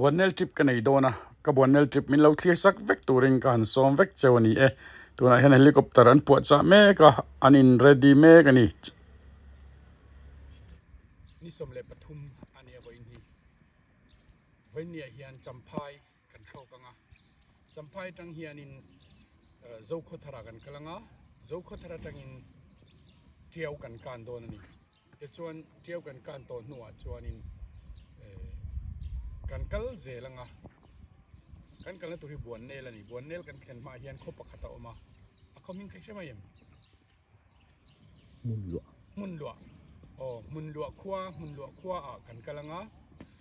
Buannel trip ka nei dawn a, ka buannel trip min lo thlir sak vek turin ka han sawm vek cheu a ni e. Tunah hian helicopter an puah chah mek a, an in ready mek a ni. Ni 13 a nia vawiin hi. Vawiin niah hian Champhai kan thlawk ang a, Champhai atang hianin Zokhawthar ah kan kal ang a, Zokhawthar atangin Tiau kan kan dawn a ni. Tichuan Tiau kan kan tawh hnuah chuanin kan kal zel ang a, kan kalna tur hi Buannel a ni. Buannel kan thlen hmaah hian khaw pakhat a awm a, a khaw hming kha i hre mai em? Hmun luah. Hmun luah. Aw, hmun luah khua, hmun luah khua ah kan kal ang a,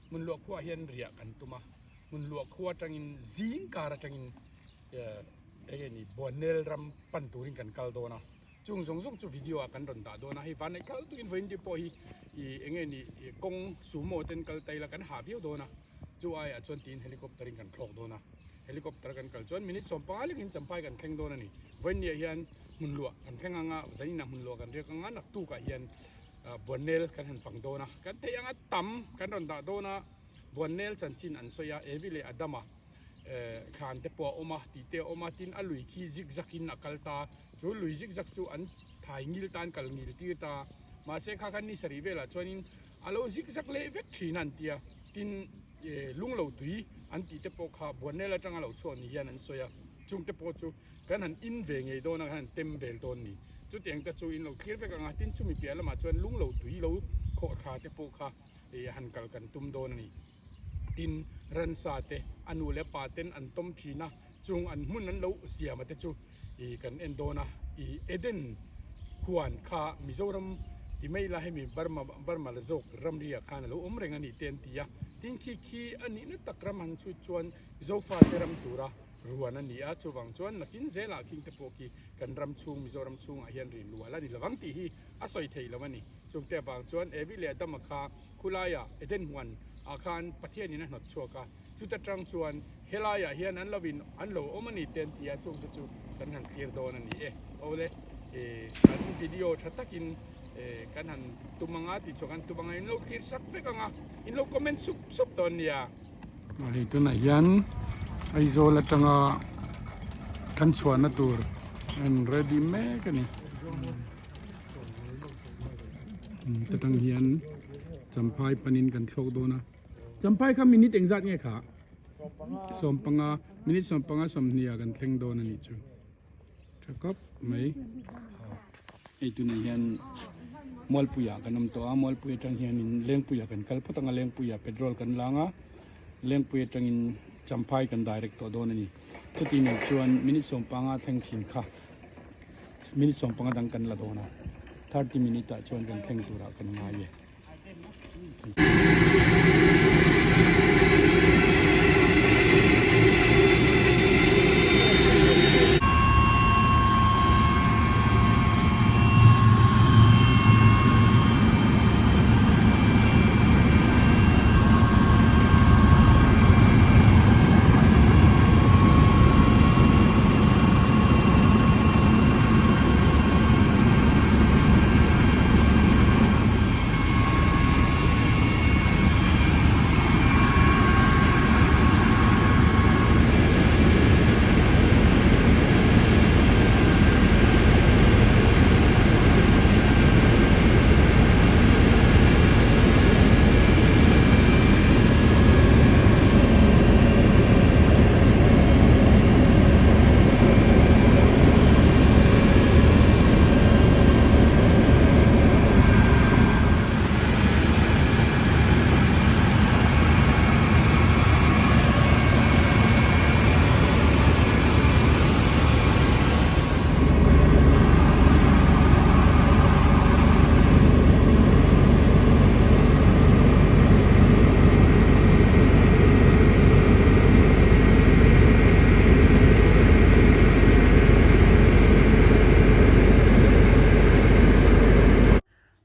hmun luah khua ah hian riah kan tum a, hmun luah khua atangin zing kar atangin eng nge ni Buannel ram pan turin kan kal dawn a, chung zawng zawng chu video ah kan rawn dah dawn a, hei vanneih thal tukin vawiin te pawh hi ih eng nge ni kawng sumo ten kal ta ila kan hah viau dawn a, chu aiah chuan tiin helicopter in kan thlawk dawn a. Helicopter kan kal chuan minute 15 lekin Champhai kan thleng dawn a ni. Vawiinniah hian hmun luah kan thleng ang a, zaninah hmun luah kan riak ang a, naktukah hian Buannel kan han fang dawn a. Kan theih anga tam kan rawn dah dawn a, Buannel chanchin an sawi a, Evi leh Adama thlan te pawh a awm a, tih te a awm a, tin a lui khi zig zag in a kal ta, chu lui zig zag chu an thai ngil ta, an kal ngil tir ta, mahse kha khan ni sarih velah chuanin a lo zig zag leh vek thin a an ti a, tin. Lunglo tui an tih te pawh kha Buannel atanga lo chhuah ni hian an sawi a, chung te pawh chu kan han in ve ngei dawn a, kan han tem vel dawn ni. Chutiang te chu in lo thlir vek ang a, tin chumi piah lamah chuan lunglo tui lo khawh thla te pawh kha han kal kan tum dawn a ni. Tin, ransa te a nu leh a pa ten an tawm thin a, chung an hmun an lo siam a te chu ih kan en dawn a, ih Eden huan kha Mizoram ti mai ila hemi Burma Burma la zawk ramri ah khan a lo awm reng a ni te an ti a, tin khi khi a nihna tak ram han chhut chuan Zofa te ram tura ruan a ni a, chuvang chuan nakin zelah khing te pawh khi kan ram chhung Mizoram chhungah hian ri lual a ni lovang tih hi a sawi thei lo a ni. Chungte avang chuan Evi leh Adama kha khulaiah Eden huan ah khan Pathianin a hnawt chhuak a. Chuta tang chuan helaiah hian an lo in an lo awm a ni te an ti a, chungte chu kan han thlir dawn a ni e. Awle kan video tha takin kan han tum anga tih chhuah kan tum anga in lo thlir sak vek anga in lo comment sup sup dawn nia. Hei tunah hian Aizawl atanga kan chhuahna tur an ready mek a ni. Ta tang hian Champhai panin kan thlawk dawn a. Champhai kha minute engzat nge kha? 15 minute 15 sawmhnih ah kan thleng dawn a nih chu. Tha kawp mai. Hei tunah hian Mualpuiah kan awm tawh a, Mualpui atang hianin Lengpuiah kan kal phawt ang a, Lengpuiah petrol kan lang a, Lengpui atangin Champhai kan direct tawh dawn a ni. Chuti nen chuan minute 15 thleng thin kha minute 15 dang kan la dawn a, 30 minute ah chuan kan thleng turah kan ngai e.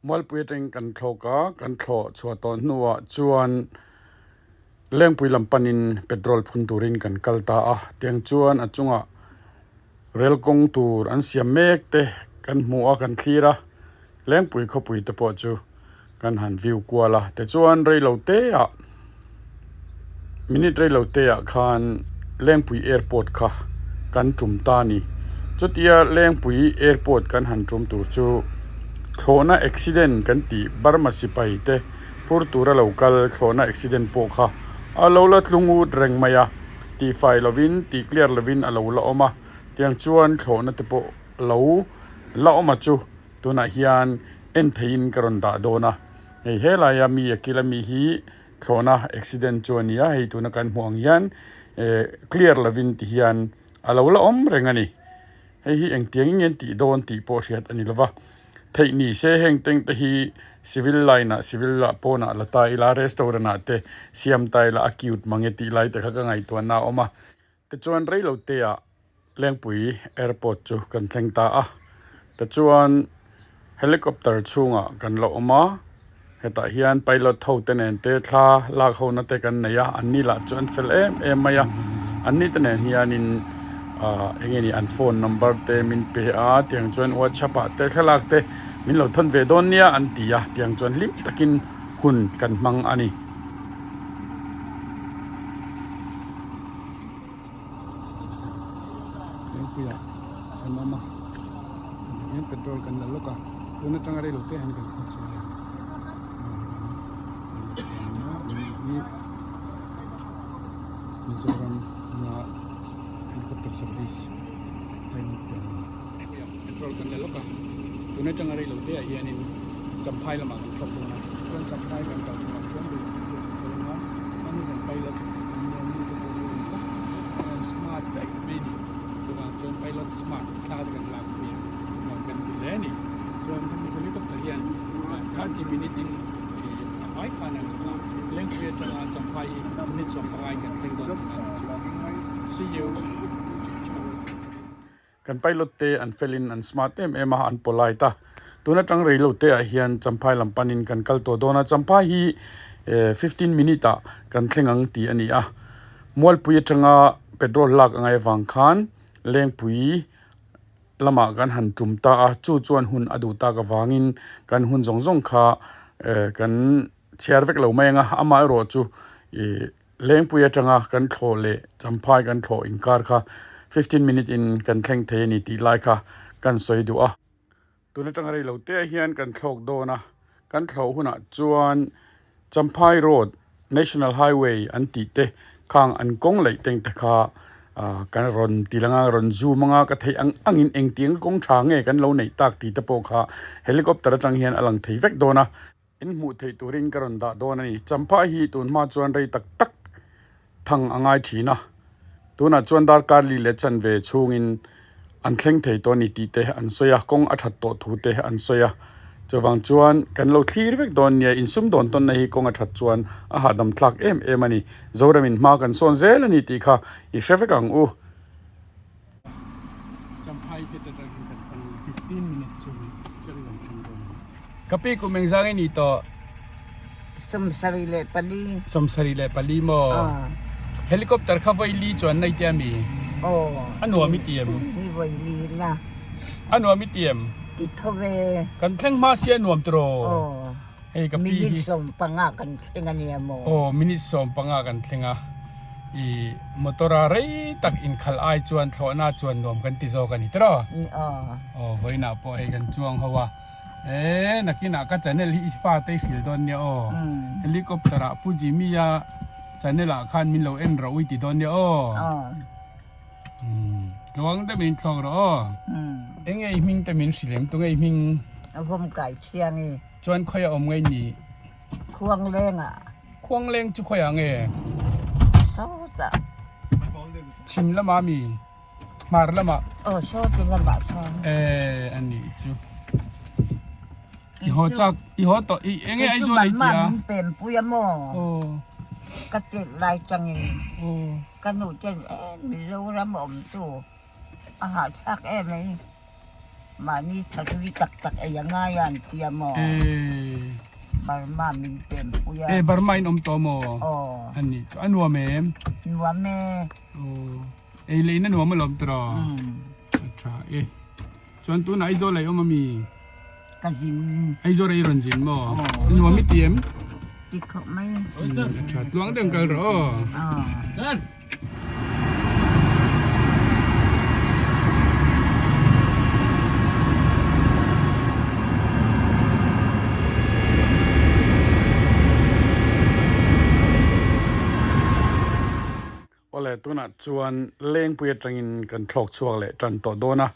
Mualpui atangin kan thlawk a, kan thlawh chhuah tawh hnuah chuan Lengpui lam panin petrol phun turin kan kal ta a, tiang chuan a chungah rel kawng tur an siam mek te kan hmu a, kan thlir a, Lengpui khawpui te pawh chu kan han view kual a, tichuan reilo te ah. Minute rei lo te ah khan Lengpui airport kha kan tum ta a ni. Chutia Lengpui airport kan han tum tur chu thlawhna accident kan tih Burma sipai te phur tura lo kal thlawhna accident pawh kha a lo la tlung ut reng mai a, tihfai lovin tih clear lovin a lo la awm a, tiang chuan thlawhna te pawh lo la awm a chu tunah hian en theihin ka rawn dah dawn a, hei helaia mi a kila mi hi thlawhna accident chu a ni a, hei tuna kan hmuh ang hian eh clear lovin ti hian a lo la awm reng a ni, hei hi engtiang in nge an tih dawn tih pawh hriat a ni lova, theih ni se heng teng te hi civil line ah civil ah pawnah la ta ila restaurant ah te siam ta ila a cute mange tih lai te kha ka ngaihtuahna a awm a, tichuan reilote ah Lengpui airport chu kan thleng ta a tichuan helicopter chhungah kan la awm a hetah hian pilot ho te nen te thla lak ho na te kan nei a an ni lah chu an fel em em mai a an ni te nen hianin ah eng nge ni an phone number te min pe a tiang chuan whatsapp ah te thlalak te min lo thawn ve dawn nia an ti a tiang chuan hlim takin hun kan hmang a ni. Lengpuiah kan awm a hian petrol kan la lawk a tun atanga rei lo te hian kan khaw chhuah leh ang Mizoram a helicopter service petrol kan la lawk a tun atanga rei lo te ah hianin Champhai lamah kan thlawk dawn a chuan Champhai kan kal hnuah chuan pilot smart chaih mai a ni chuvang chuan pilot smart thla te kan lak pui a nuam kan ti hle a ni chuan hemi helicopter hian 30 minute in a vai khan an awm a Lengpui atanga Champhai hi minute 15 in kan thleng dawn tihna a ni chu see you. Kan pilot te an felin an smart em em a, an polite a. Tun atang rei lo te ah hian Champhai lam panin kan kal tawh dawn a, Champhai hi 15 minute ah kan thleng ang tih a ni a. Mualpui atanga petrol lak a ngai avang khan Lengpui lamah kan han tum ta a, chu chuan hun a duh tak avangin kan hun zawng zawng kha kan chhiar vek lo mai ang a, amaherawh chu ih Lengpui atanga kan thlawh leh Champhai kan thlawh inkar kha 15 minute in kan thleng thei a ni tih lai kha kan sawi duh a. Tun atanga rei lo te hian kan thlawk dawn a, kan thlawh hunah chuan Champhai Road, National Highway an tih te khang an kawng laih teng te kha kan rawn ti lang a, rawn zoom anga ka theih ang angin engtiang kawng tha nge kan lo neih tak tih te pawh kha helicopter atang hian a lang thei vek dawn a. In hmuh theih turin ka rawn dah dawn a ni. Champhai hi tun hma chuan rei tak tak thang a ngai thin a, tunah chuan darkar li leh chanve chhungin an thleng thei tawh a ni tih te an sawi a, kawng a that tawh thu te an sawi a. Chuvang chuan kan lo thlir vek dawn nia, insum dawn tawnna hi kawng a that chuan a hahdam thlak em em a ni. Zoramin hma kan sawn zel a ni tih kha i hre vek ang u. Champhai te te atangin kan kal 15 minute chungin kan rawn thleng dawn a ni. Ka pi kum engzang i nih tawh? 74. 74 maw? Helicopter kha vawi li chuan na i ti ami? Aw. A nuam i ti em? Hi vawi li na. A nuam i ti em? Ti tho ve. Kan thleng hma sia nuam tiraw? Aw. Hei ka pi hi. Minute 15 kan thleng a nia maw? Aw minute 15 kan thleng a. I motor a rei tak inkhal ai chuan thlawhna chuan nuam kan ti zawk a ni tiraw? Aw. Aw vawiinah pawh hei kan chuang ho a. E nakinah ka channel hi i fate i hrilh dawn nia aw. Helicopter ah Pu Jimmy a channel ah khan min lo en rawh u i ti dawn nia aw. Aw. Tluang te min thlawk rawh aw. Eng nge i hming te min hrilh em? Tunge i hming? A vawm kai thiang i. Chuan khawiah awm ngei ni? Khuangleng ah. Khuangleng chu khawiah nge? Sawtah. Chhim lamah mi? Hmar lamah? Aw sawti lamah sawn. Eh a nih chu. I haw chak i haw tawh i enge Aizawl ei tia? Min pem pui a maw? Aw. Ka tirh lai tangin. Aw. Ka nu ten em Mizoram a awm chu a hahthlak em mai. Mahni thahrui tak tak ei a ngai a an ti a maw? Eh. Burma min pem pui a. Eh Burma in awm tawh maw? Aw. A nih chu a nuam em? Nuam e. Aw. Ei leh in a nuam alawm tiraw? Umm. A tha e. Chuan tunah Aizawl ei awm ami? Ka zin. Aizawl ei rawn zin maw? Aw. Nuam i ti em? ti khawp mai. Tha tluang deuh kal rawh aw. Aw. Awle, tunah chuan Lengpui atangin kan thlawk chhuak leh tan tawh dawn a,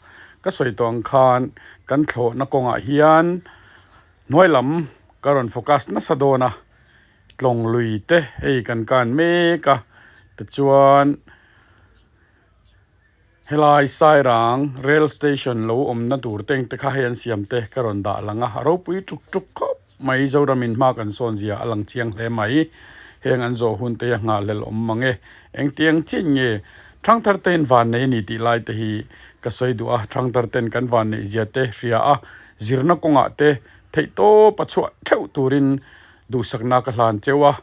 ka sawi tawh ang khan kan thlawhna kawngah hian hnuai lam ka rawn focus nasa dawn a, tlawng lui te hei kan kan mek a, tichuan helai Sairang rail station lo awmna tur te engte kha hei an siam te ka rawn dah lang a, a ropui tuk tuk khawp mai Zoramin hma kan sawn zia a lang chiang hle mai, heng an zawh hun te hi a nghahhlelh awm mang e, engtiang chin nge Thangthar tein van nei a ni tih lai te hi ka sawi duh a, Thangthar ten kan van neih zia te hria a, zirna kawngah te theihtawp a chhuah theuh turin Duhsakna ka hlan cheu a,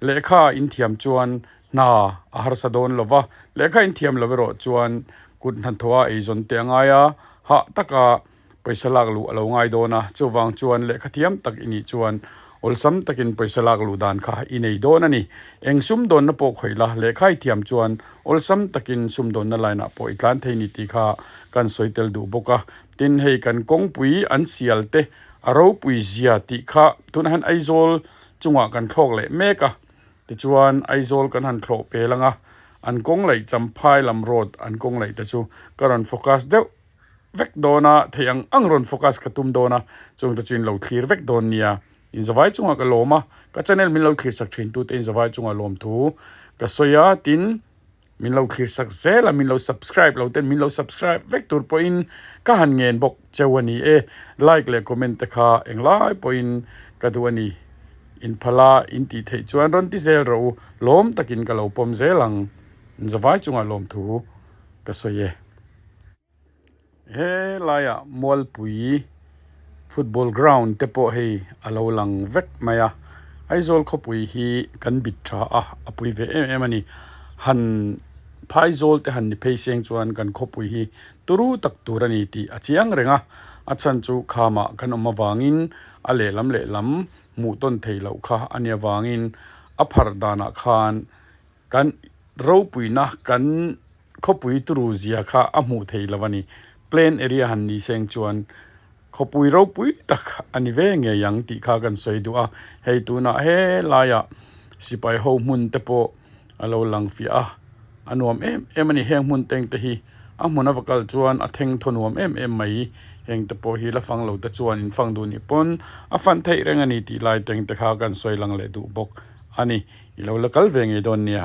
lehkha in thiam chuan hna a harsa dawn lo va, lehkha in thiam lo erawh chuan kut hnathawha eizawn te a ngai a, hah taka pawisa lak luh a lo ngai dawn a, chuvang chuan lehkha thiam tak i nih chuan awlsam takin pawisa lak luh dan kha i nei dawn a ni. Eng sumdawnna pawh khawih la, lehkha i thiam chuan awlsam takin sumdawnna line ah pawh i tlan thei ni tih kha kan sawi tel duh bawk a. Tin, hei kan kawngpui an sial te A ropui zia tih kha tunah hian Aizawl chungah kan thlawk leh mek a, tichuan Aizawl kan han thlawh pel ang a, an kawng laih Champhai lam road an kawng laih te chu ka rawn focus deuh vek dawn a, theih ang ang rawn focus ka tum dawn a, chung te chu in lo thlir vek dawn nia. Inzavai chungah ka lawm a, ka channel min lo thlir sak thin tute inzavai chungah lawm thu ka sawi a, tin. Min lo thlir sak zel a, min lo subscribe lo ten min lo subscribe vek tur pawhin ka han ngen bawk cheu a ni e. Like leh comment te kha englai pawhin ka duh a ni. Inphala in tih theih chuan rawn ti zel rawh u, lawm takin ka lo pawm zel ang. Zavai chungah lawmthu ka sawi e. He laiah Mualpui football ground te pawh hei a lo lang vek mai a, Aizawl khawpui hi kan bit tha a, a pui ve em em a ni. Han phaizawl te han ni phei seng chuan kan khawpui hi turu tak tur a ni tih a chiang reng a, a chhan chu khamah kan awm avangin a lehlam lehlam hmuh tawn theih loh kha a nih avangin a pharh danah khan Kan ropuina kan khawpui turu zia kha a hmuh thei lo a ni. Plain area han ni seng chuan khawpui ropui tak a ni ve ngei ang tih kha kan sawi duh a. Hei tunah helaiah sipai ho hmun te pawh a lo lang fiah a, a nuam em em a ni. Heng hmun teng te hi a hmun a va kal chuan a theng thaw nuam em em mai. Heng te pawh hi la fang lo te chuan in fang duh nih pawn a fan theih reng a ni tih lai teng te kha kan sawi lang leh duh bawk a ni. I lo la kal ve ngei dawn nia.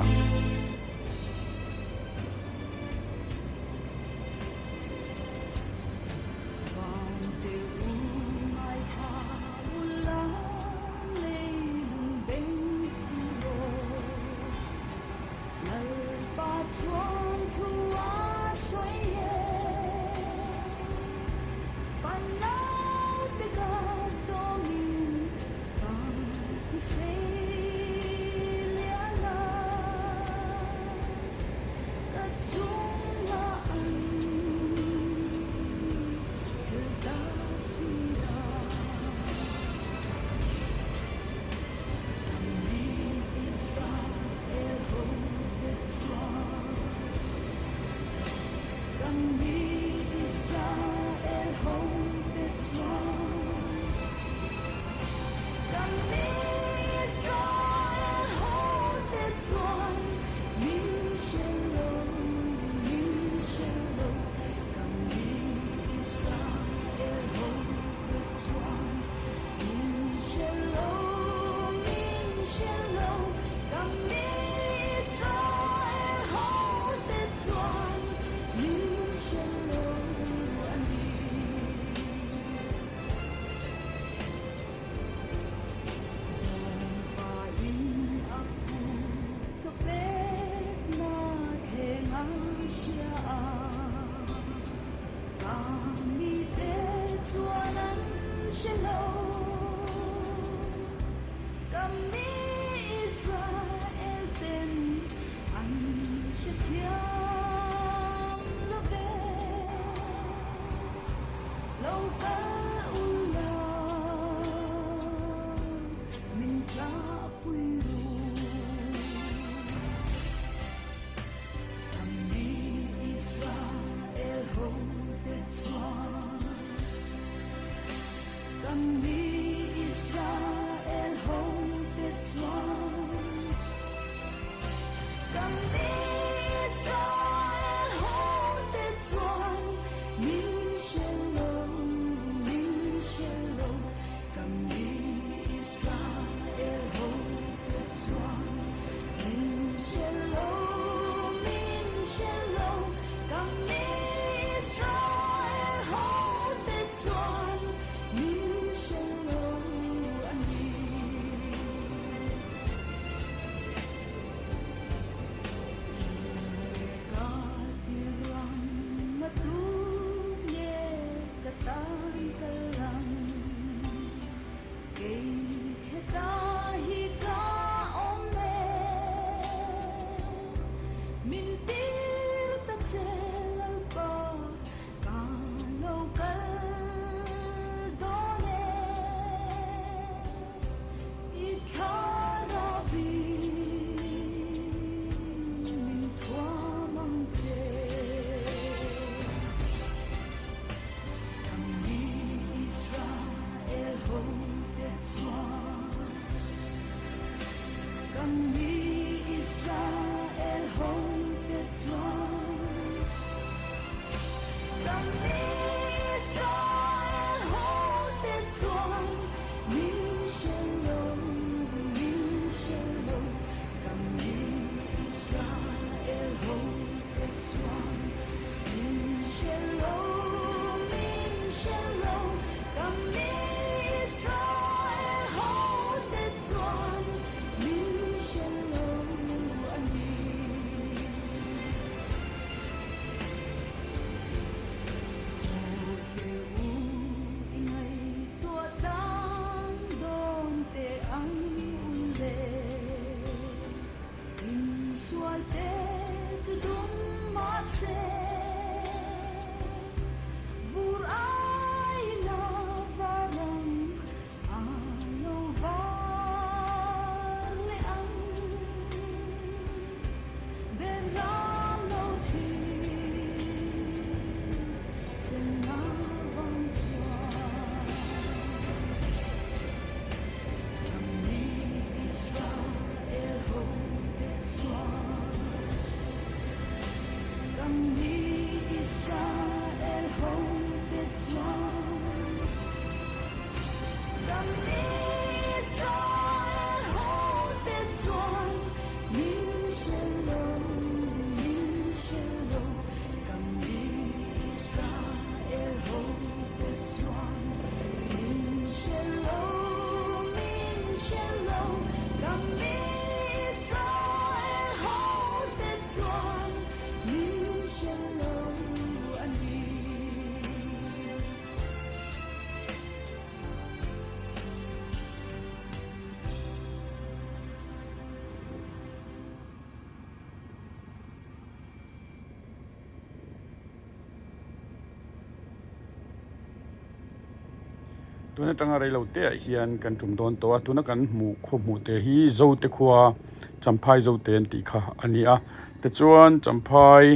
Tun atanga rei lo te ah hian kan tum dawn tawh a tuna kan hmuh khaw hmuh te hi Zote khua Champhai Zote an tih kha a ni a tichuan Champhai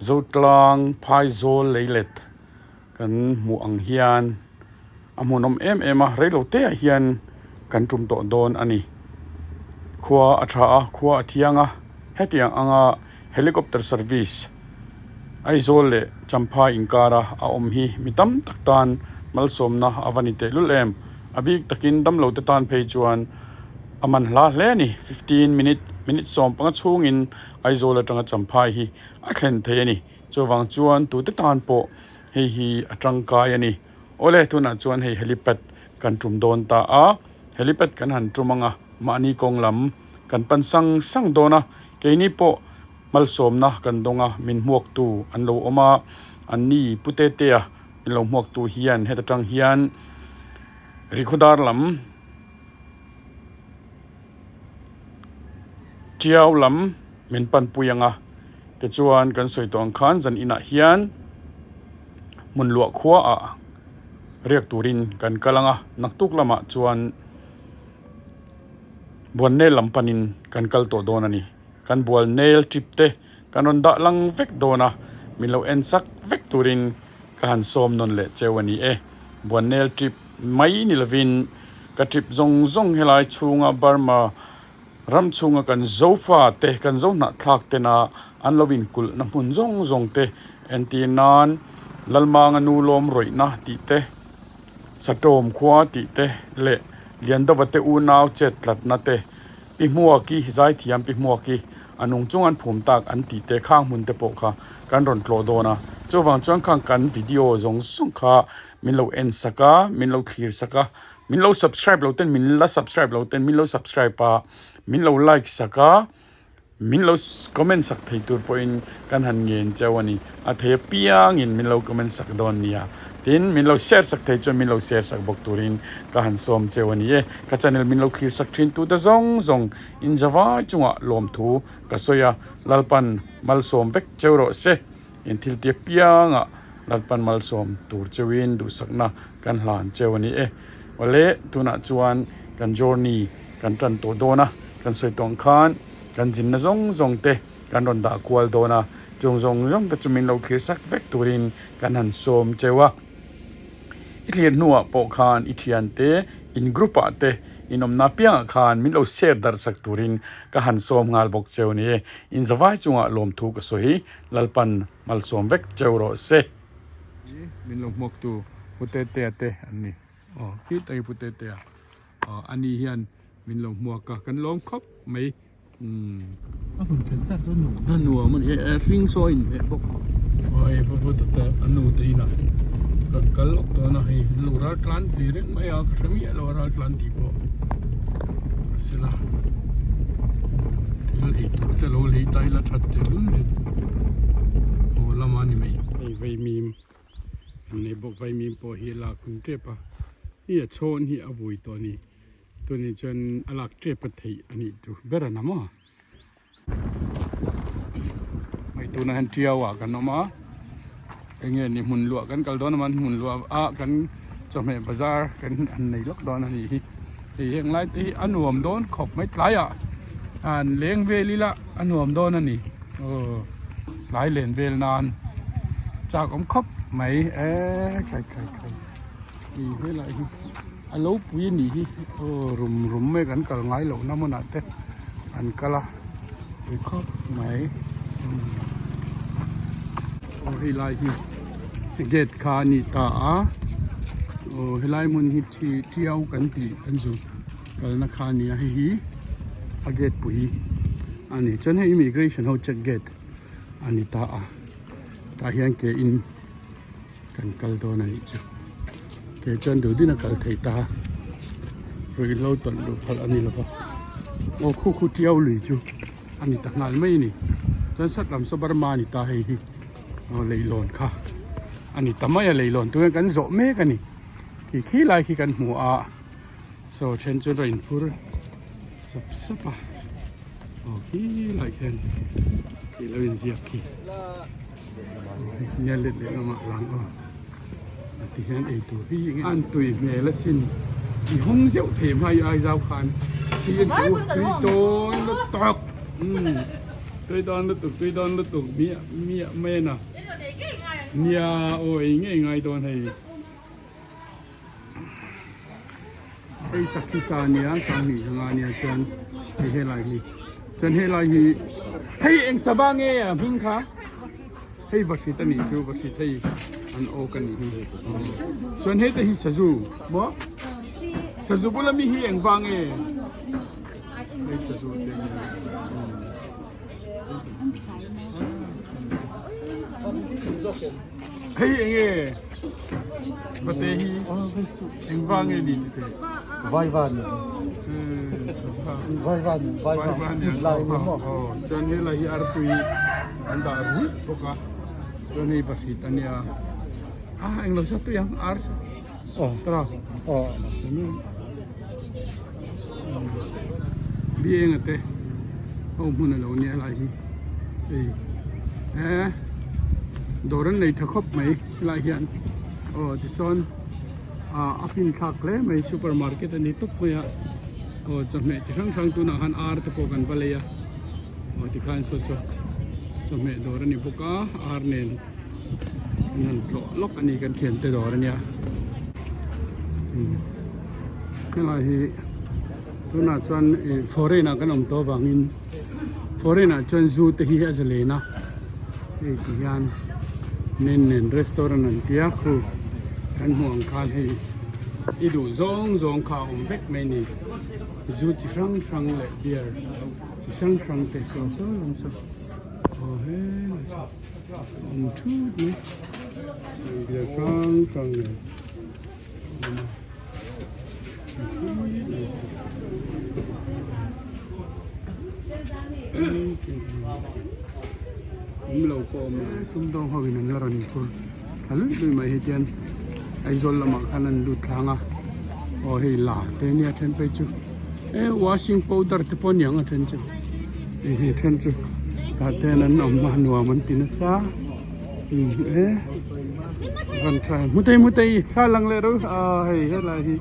Zotlang Phaizawl leilet kan hmuh ang hian a hmuhnawm em em a rei lo te ah hian kan tum tawh dawn a ni khua a tha a khua a thiang a hetiang anga helicopter service Aizawl leh Champhai inkara a awm hi mi tam tak tan malsawmna a va ni tehlul em a bik takin damlo te tan phei chuan a man hla hle a ni 15 minute minute 15 chhungin Aizawl atanga Champhai hi a thlen thei a ni. Chuvang chuan tute tan pawh hei hi a tangkai a ni. Awle tunah chuan hei helipad kan tum dawn ta a, helipad kan han tum ang a, mahni kawng lam kan pan sang sang dawn a, keini pawh malsawmna kan dawng a, min hmuaktu an lo awm a, anni Pu Tetea min lo hmuaktu hian heta tang hian Rikhawdar lam Tiau lam min panpui ang a. Tichuan kan sawi tawh ang khan zan inah hian hmun luah khua ah riak turin kan kal ang a, naktuk lamah chuan Buannel lam panin kan kal tawh dawn a ni. Kan Bualnel trip te kan rawn dah lang vek dawn a, min lo en sak vek turin ka han sawm nawn leh cheu a ni e. Buannel trip mai ni lovin ka trip zawng zawng helai chhunga Burma Ram chhunga kan Zofa te, kan Zohnahthlak tena an lo inkulhna hmun zawng zawng te entir nan Lalmanga nu lawm rawihna tih te, Satawm khua tih te leh Liandova te unau chet tlatna te, Pi Hmuaki, Zaithiam Pi Hmuaki a nung chung an phum tak an tih te khang hmun te pawh kha kan rawn tlawh dawn a. Chuvang chuan khang kan video zawng zawng kha min lo en sak a, min lo thlir sak a, Min lo subscribe lo ten min la subscribe lo ten min lo subscribe a, min lo like sak a, min lo comment sak thei tur pawhin kan han ngen cheu a ni. A thei apiangin min lo comment sak dawn nia. Tin, min lo share sak thei chuan min lo share sak bawk turin ka han sawm cheu a ni e. Ka channel min lo thlir sak thin tute zawng zawng in zavai chungah lawmthu ka sawi a, Lalpan malsawm vek cheu rawh se. In thil tia piangah Lalpan malsawm tur cheuin duhsakna kan hlan cheu a ni e. Awle, tunah chuan kan journey kan tan tawh dawn a, kan sawi tawh ang khan kan zinna zawng zawng te kan rawn dah kual dawn a, chung zawng zawng te chu min lo thlir sak vek turin kan han sawm cheu a. I thlir hnuah pawh khan i thiante in group ah te in awmna piangah khan min lo share darh sak turin ka han sawm nghal bawk cheu a ni e. In zavai chungah lawmthu ka sawi Lalpan malsawm vek cheu rawh se. Min lo hmuaktu Pu Tetea te an ni. Aw khit a hi Pu Tetea. Aw ani hian min lo hmuak a kan lawm khawp mai. Umm. A hun khelh tak chu a nuam. A nuam a ni e hring saw a inhmeh bawk. Aw hei va va ta a nu te inah kan kal lawk dawn a hei an lo ral tlan ve reng mai a ka hre miah lo a ral tlan tih pawh mahsela thil ei tur te lo lei ta ila that teh lul nen aw lama ni mai. Hei vaimim an nei bawk vaimim pawh hi a lak hun tep a hei a chhawn hi a vui tawh a ni. Tuni chuan a lak tep a theih a nih tur ber a na maw. Hei tunah hian Tiau ah kan awm a eng nge ni hmun luah kan kal dawn a man hmun luah ah kan chawhmeh bazar kan han nei lawk dawn a nih hi hei heng lai te hi a nuam dawn khawp mai tlaiah an leng vel ila a nuam dawn a ni aw tlai len vel nan chak awm khawp mai eee khai khai khai ih helai hi. A lo pui a nih hi aw rum rum mai kan kal ngai loh na hmunah te an kal a pui khawp mai aw hei lai hi gate kha a ni ta a aw helai hmun hi thi tiau kan tih kan zu kalna kha a ni a hei hi a gate pui a ni chuan hei immigration ho check gate a ni ta a tah hian ke in. Kan kal dawn a nih chu. Kei chuan duh din a kal thei ta a, ruihhlo tawlh luh phalh a ni lo va. Aw khu khu tiau lui chu a ni ta nghal mai a ni. Chuan sat lam saw Burma a ni ta hei hi aw leihlawn kha a ni ta mai a leihlawn tunge kan zawh mek a ni. Khi khi lai khi kan hmu a saw then chu rawn inphur sap sap a aw khi lai khian tih lo inziak khi. Nia let leh lamah lang aw ti hian ei tur hi enge an tui hmel asin i hawng zeuh thei hma i ai zau khan hi an tui tui dawn lutuk umm tui dawn lutuk tui dawn lutuk miah miah mai a na nia aw ei ngei ngai dawn hei hei sakhi sa ania sanghnih zanga ania chuan hei helai hi chuan helai hi hei eng sava nge a hming kha hei vahrit a nih chu vahrit hei an awk a nih hi chuan hei te hi sazu maw sazu bula mi hi eng vang nge hei sazu te hi Hei eng nge Pate hi eng va nge ni ti te? Vai va ni. Vai va ni. Vai va ni. Lai ni mo. Chuan he lai hi artui an dah ruih bawk a. Chuan hei vahrit a nia. Ah eng lo sa tui ang ar sa. Oh. Tara. Oh. Bi eng ate ho hmun a lo nia lai hi hei eh dawr an nei tha khawp mai helai hian aw tisawn ah a fin thlak hle mai super market a ni tawp mai a aw chawhmeh chi hrang hrang tunah khan ar te pawh kan va lei a aw tikhan saw saw chawhmeh dawr a ni bawk a ar nen. An han tlawh lawk a ni kan thiante dawr a nia helai hi tunah chuan ih foreign ah kan awm tawh avangin foreign ah chuan zu te hi a zalen a hei ti hian nen nen restaurant an tia khu kan hmuh ang khan hei i duh zawng zawng kha a awm vek mai a ni zu chi hrang hrang leh beer chi hrang hrang te saw saw lam saw aw helai saw. Awm thut mai beer hrang hrang nen a awm a awm lo pawh awm lo sumdawng ho in an la rawn phur thla luih luih mai hi chuan. Aizawl lamah khan an lut thlang a aw hei la te nia then phei chu e washing powder te pawh aniang a then chu hei then chu tah te hian an awm a nuam an ti nasa umm e van tha em hmutei hmutei thla lang leh ro ah hei helai hi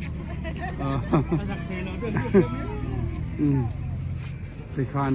ah umm tikhan.